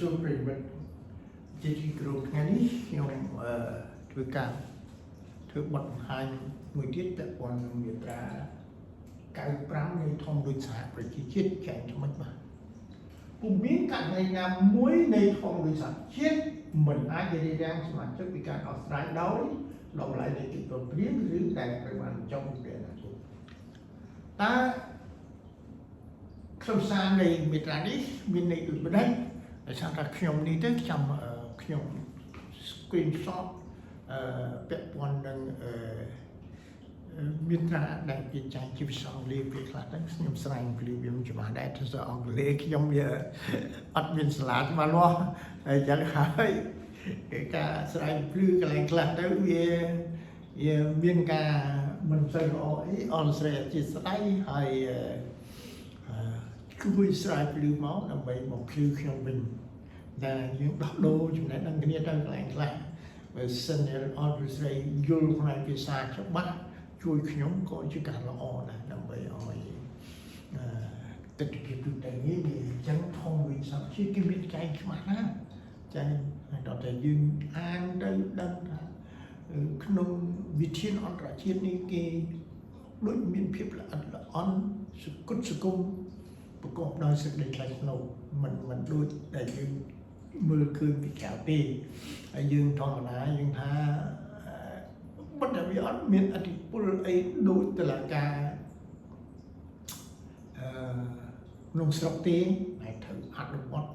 សួរប្រិយមិត្តជាទីគោរពថ្ងៃនេះខ្ញុំអឺធ្វើការធ្វើបទបង្ហាញមួយទៀតពាក់ព័ន្ធនឹងមាត្រា95នៃធម្មនុញ្ញសហប្រជាជាតិចែងថ្មិចបាទពុំមានករណីណាមួយនៃធម្មនុញ្ញសហជាតិមិនអាចរារាំងសមាជិកពីការដោះស្រាយដោយតម្លៃនៃកិច្ចព្រមព្រៀងឬដែលត្រូវបានបញ្ចុះពីពេលអនាគតតើខ្លឹមសារនៃមាត្រានេះមានន័យដូចម្ដេចដោយសារថាខ្ញុំនេះទៅខ្ញុំអឺខ្ញុំ screenshot អឺពាក់ព័ន្ធនឹងអឺមាត្រាដែលគេចែងជាភាសាអង់គ្លេសពេលខ្លះទៅខ្ញុំស្រាយភ្លឺវាមិនច្បាស់ដែរភាសាអង់គ្លេសខ្ញុំវាអត់មានសាលាច្បាស់លាស់ហើយចឹងហើយគេការស្រាយភ្លឺកន្លែងខ្លះទៅវាវាមានការមិនសូវល្អអីអរស្រីអធិស្ឋានហើយអឺជួយស្រាយភ្លឺមកដើម្បីមកភ្លឺខ្ញុំវិញតែយើងដោះដូរចំណេះដឹងគ្នាទៅកន្លែងខ្លះបើសិនជាអត់វិស្រីយល់ផ្នែកភាសាច្បាស់ជួយខ្ញុំក៏ជាការល្អដែរដើម្បីឲ្យអឺទស្សនវិជ្ជាទូទៅនេះវាអញ្ចឹងធំវិញសពជាគេមានចែងច្បាស់ណាស់ចែងហើយដល់តែយើងអានទៅដឹងថាក្នុងវិធានអន្តរជាតិនេះគេដូចមានភាពល្អិតល្អន់សគុតសគុំប្រកបដោយសេចក្តីថ្លៃថ្នូរមិនមិនដូចដែលយើងមើលឃើញពីក្រៅទេហើយយើងធម្មតាយើងថាប៉ុន្តែវាអត់មានអធិពលអីដូចតឡាការអឺក្នុងស្រុកទេហើយត្រូវអនុវត្ត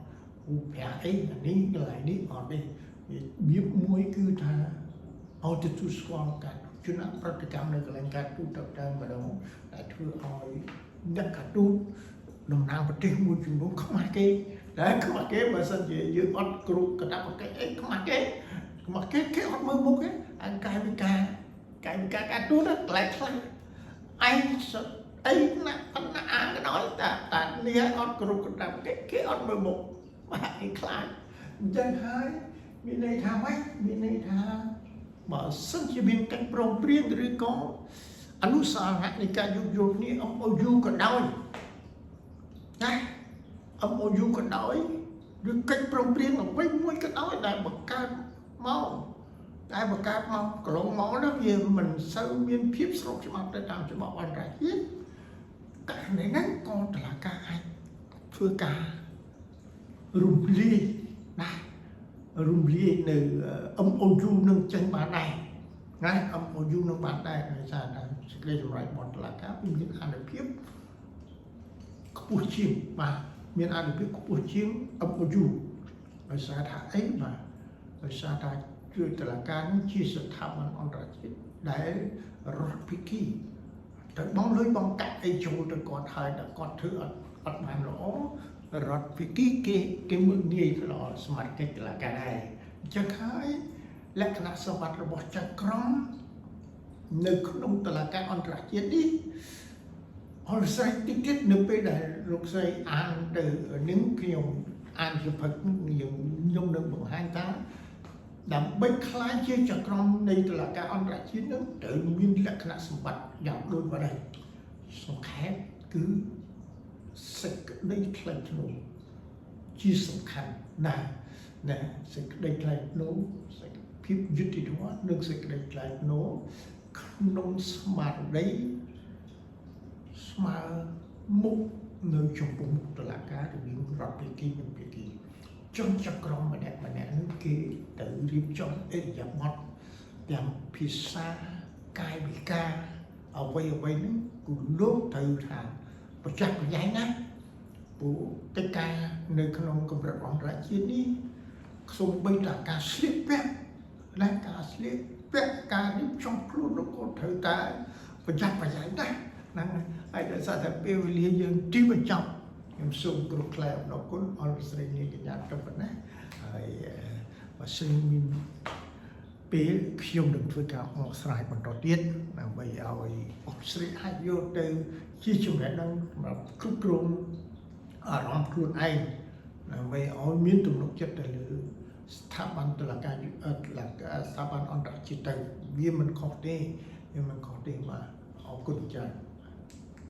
ឧប្រាអីអានេះកន្លែងនេះអត់ទេវាមួយគឺថាឲ្យទទួលស្គាល់ការជនប្រតិកម្មនៅកន្លែងការទូតទៅតែម្ដងដែលធ្វើឲ្យអ្នកការទូតតំណាងប្រទេសមួយចំនួនខ្មាស់គេតែខ្មាស់គេបើសិនជាយើងអត់គ្រប់កាតព្វកិច្ចអីខ្មាស់គេខ្មាស់គេគេអត់មើលមុខទេអញកាយវិការកាយវិការការទូតកន្លែងខ្លះឯងអីណាប៉ុណ្ណាអាក៏ដោយតែតែនេះអត់គ្រប់កាតព្វកិច្ចគេអត់មើលមុខបាទគេខ្លាចអញ្ចឹងហើយមានន័យថាម៉េចមានន័យថាបើសិនជាមានកិច្ចព្រមព្រៀងឬក៏អនុស្សរណៈនៃការយោគយល់គ្នា MOU ក៏ដោយណា MOU ក៏ដោយឬកិច្ចព្រមព្រៀងអ្វីមួយក៏ដោយដែលបង្កើតមកតែបង្កើតមកកន្លងមកនោះវាមិនសូវមានភាពស្របច្បាប់ទៅតាមច្បាប់អន្តរជាតិករណីហ្នឹងក៏តុលាការអាចធ្វើការរំលាយណារំលាយនៅ MOU នឹងចេញបានដែរណា MOU នឹងបានដែរដោយសារតែសេចក្តីសម្រេចរបស់តុលាការវាមានអានុភាពខ្ពស់ជាងបាទមានអានុភាពខ្ពស់ជាង MOU ដោយសារថាអីបាទដោយសារថាជួយតុលាការនេះជាស្ថាប័នអន្តរជាតិដែលរដ្ឋភិគីទៅបងលុយបងកាក់អីចូលទៅគាត់ហើយតែគាត់ធ្វើអត់អត់បានល្អរដ្ឋភិគីគេគេមើលងាយទៅដល់សមាជិកតុលាការដែរអញ្ចឹងហើយលក្ខណៈសម្បត្តិរបស់ចៅក្រមនៅក្នុងតុលាការអន្តរជាតិនេះអរស្រីតិចទៀតនៅពេលដែលលោកស្រីអានទៅនឹងខ្ញុំអានសភៅខ្ញុំខ្ញុំនឹងបង្ហាញថាដើម្បីក្លាយជាចៅក្រមនៃតុលាការអន្តរជាតិនឹងត្រូវមានលក្ខណៈសម្បត្តិយ៉ាងដូចម្ដេចសង្ខេបគឺសេចក្តីថ្លៃថ្នូរជាសំខាន់ណាស់ណាសេចក្តីថ្លៃថ្នូរសេចភាពយុត្តិធម៌និងសេចក្តីថ្លៃថ្នូរក្នុងស្មារតីស្មើមុខនៅចំពោះមុខតុលាការរវាងរដ្ឋភាគីនិងភាគីចុងចក្រមម្នាក់ម្នាក់នោះគេទៅរៀបចំអិរិយាបថទាំងភាសាកាយវិការអ្វីអ្វីហ្នឹងគឺលោកត្រូវថាប្រចាំប្រយែងណាព្រោះកិច្ចការនៅក្នុងកម្រិតអន្តរជាតិនេះសូម្បីតែការស្លៀកពាក់และការស្លៀកពាក់ការរៀបចំខ្លួននោះក៏ត្រូវតែប្រយ័ត្នប្រយែងដែរហ្នឹងហើយដោយសារតែពេលវេលាយើងទីបញ្ចប់ខ្ញុំសូមគោរពថ្លែងអំណរគុណអរស្រីនាងកញ្ញាត្រឹមប៉ុណ្ណេះហើយបើសិនមានពេលខ្ញុំនឹងធ្វើការបកស្រាយបន្តទៀតដើម្បីឲ្យអស់ស្រីអាចយកទៅជាចំណេះដឹងសម្រាប់គ្រប់គ្រងអារម្មណ៍ខ្លួនឯងដើម្បីឲ្យមានទំនុកចិត្តទៅលើស្ថាប័នតុលាការតុលាការស្ថាប័នអន្តរជាតិទៅវាមិនខុសទេវាមិនខុសទេបាទអរគុណច្រើន។